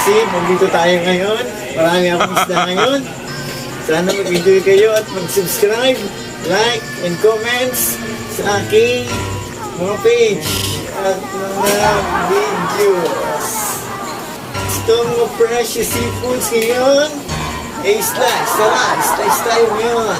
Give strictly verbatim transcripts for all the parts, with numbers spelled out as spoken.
Kasi nandito tayo ngayon. Marami akong isda ngayon. Sana mag-enjoy kayo at mag-subscribe, like, and comments sa aking mga page at mga videos. Itong mga fresh seafoods ngayon, eh, slice, tara, slice tayo ngayon.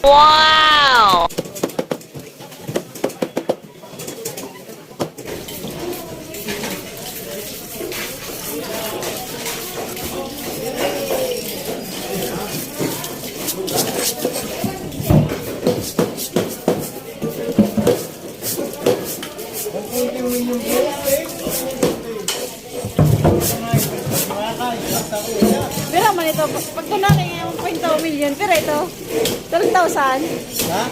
Wow! Pira man ito? Pag tunay yung kwenta o milyon, pira ito? Twelve thousand? Ha?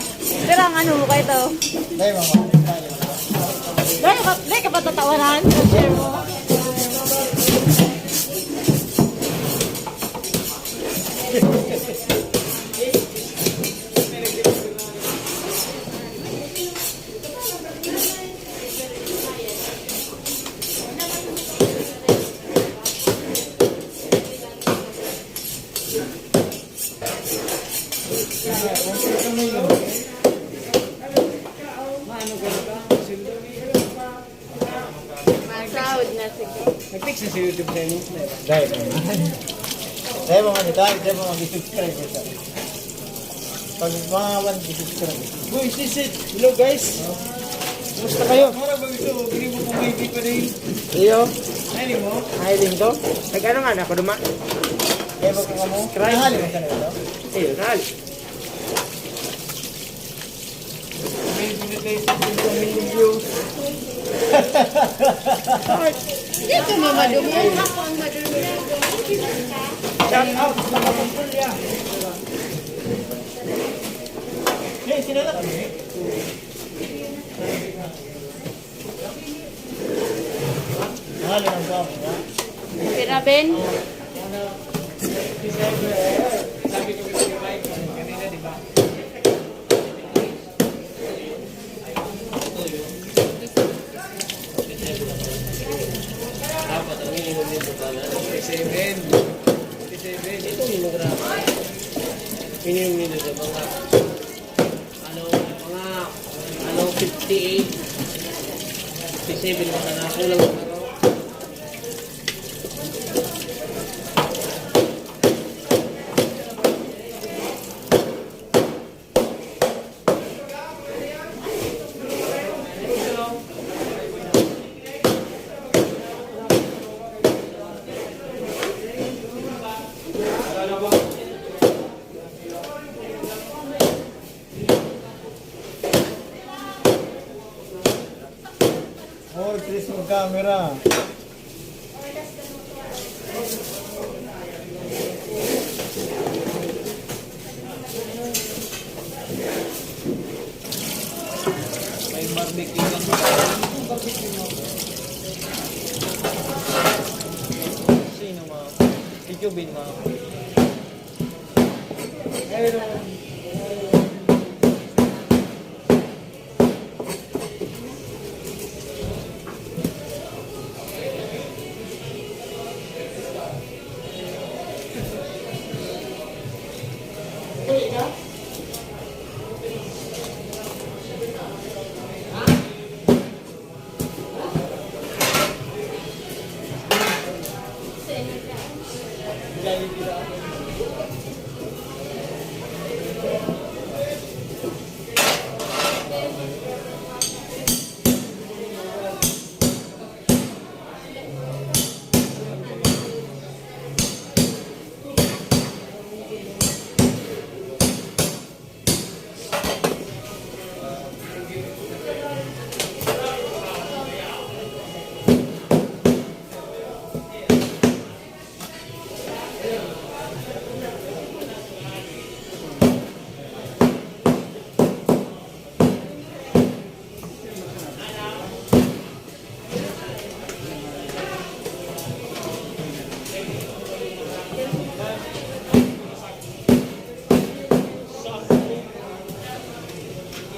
Pira ang ano mo ka ito? Dahil mama. Dahil ka, dahil ka patatawanan? Share mo. Sahod na, sige. Nag-fix na sa YouTube sa inyo? Dahil naman. Dahil mga nito, dahil mga subscribe sa. Pag mga one K subscribe. Uy, sisit. Hello, guys. Kumusta kayo? Mura ba ito? Hindi mo kung may di pa rin. Iyo. Ay, di mo? Ay, din to. Nag-ano nga na ako duma? Kaya ba kung ano? Subscribe. Nahali mo sa nito? Ayun, nahali. Dito mo madumi. Shout out sa mga pamilya. Hey, sila na kami. Mahal ang bawang, ha? Pira, Ben? Dapat ang minimum nito ba na? Fifty-seven. Fifty-seven. Ito yung grabe. Minimum nito sa mga, ano, mga, ano, fifty-eight. Seven na sana. Wala, wala. Oh, Chris, mag-camera. May barbecue lang. Sino, ma'am? Si Jubin, ma'am.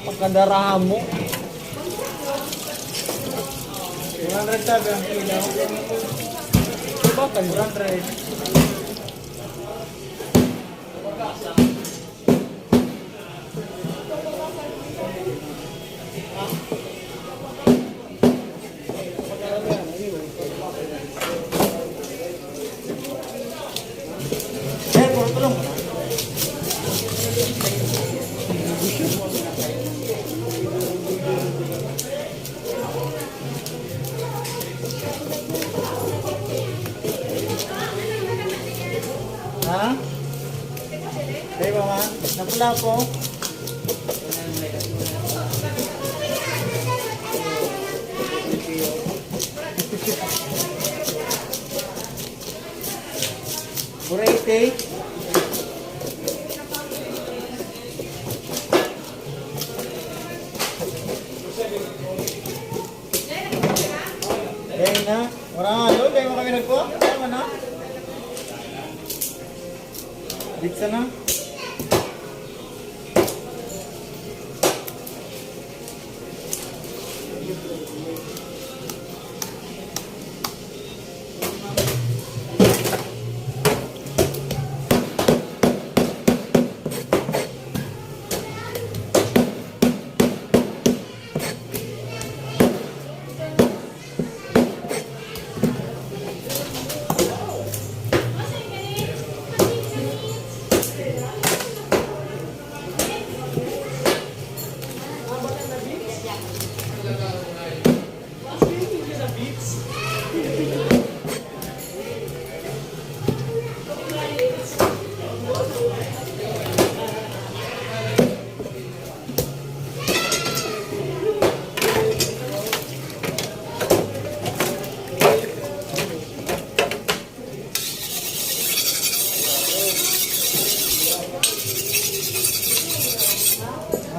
Pagkadarahan mo. One hundred sabi ang kilo. Diba, one hundred? Ha? Ay, mama, napula po. Pura itik. Dai na. Wala nga, lo. Dai mo kami nagkuha. Tama na. Pizza na.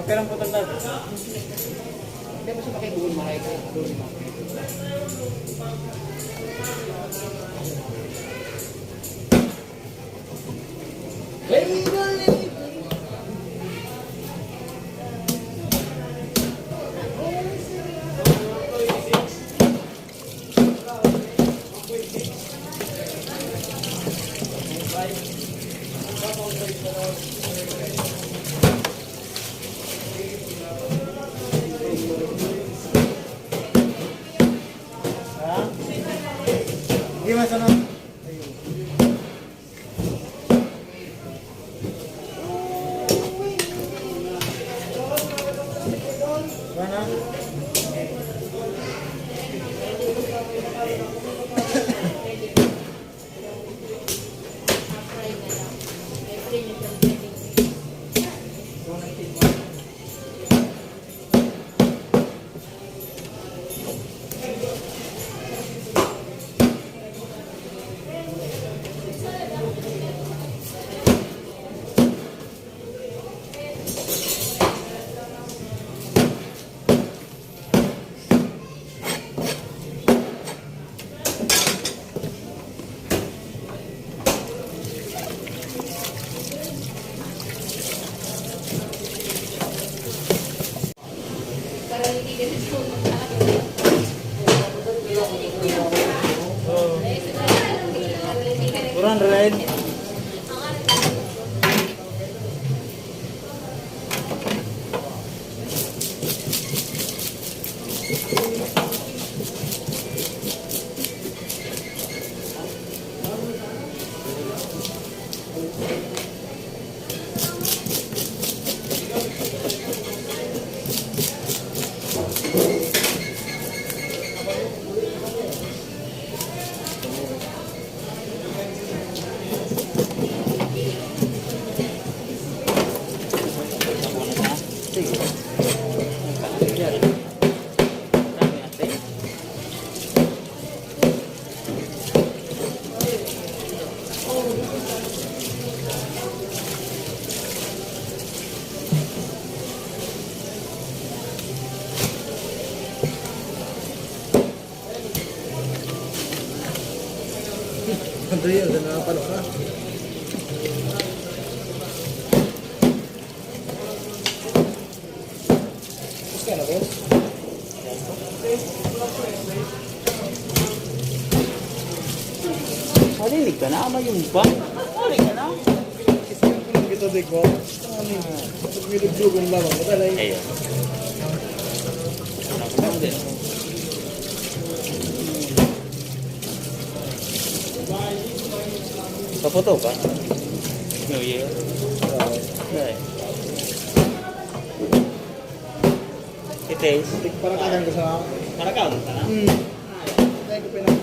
Okay lang po, Tagtag. Hindi mo siya makaibuhon, maray ka. Kurang red. Andrea, sa nakapalo ka? Gusto na, boss? Malilig ka na, mayong ba? Mali ka na. Kita, di ko. Ano yun? Pag may luglugan lamang, matalay. Ayun. Kaputo ka? New Year? Oo. Ay. It is. Parang kagang ko sa... Parang kagang ka na? Hmm. Ay, ko pinag-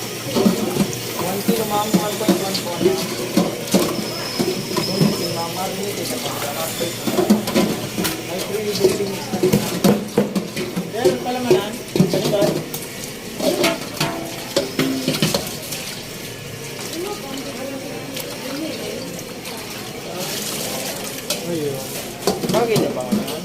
One kilo, ma'am, one point one po na. One kilo, ma'am, marinate sa pagkakapit. May free delivery mix na rin. Meron pala, ma'am. Ano ba? Ayun. Bagay na ba ngayon?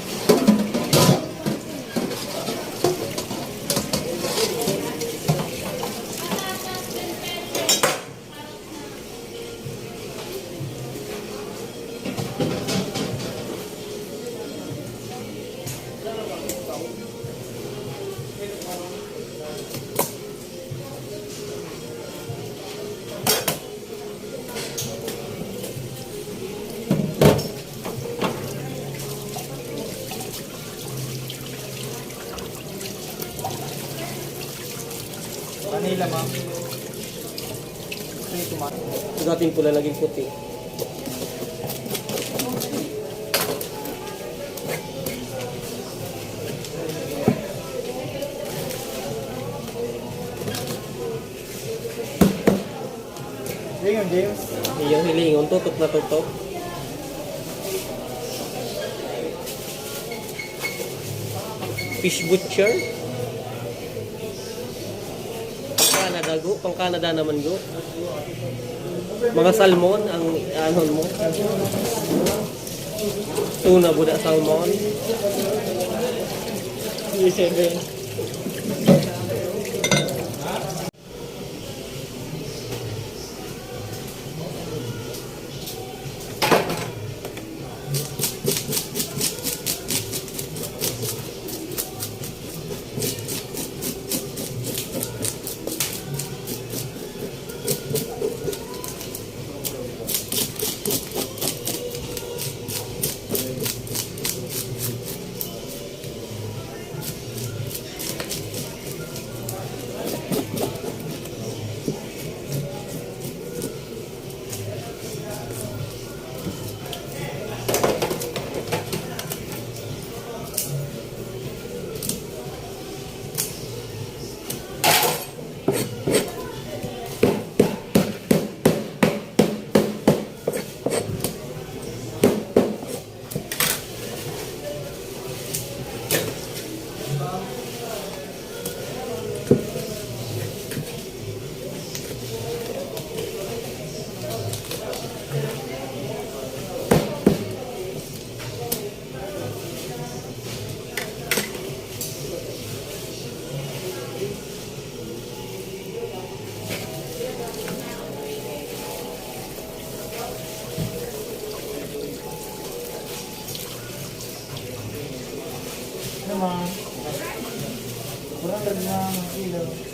Manila, ma'am. Ito yung tomato. Dating pula, naging puti. Hilingon, James. Iyong hilingon, tutok na tutok. Fish butcher. Canada go. Pang Canada naman go. Mga salmon ang ano mo. Tuna, buda, salmon. Seven. Naman. Wala talaga ang ilaw.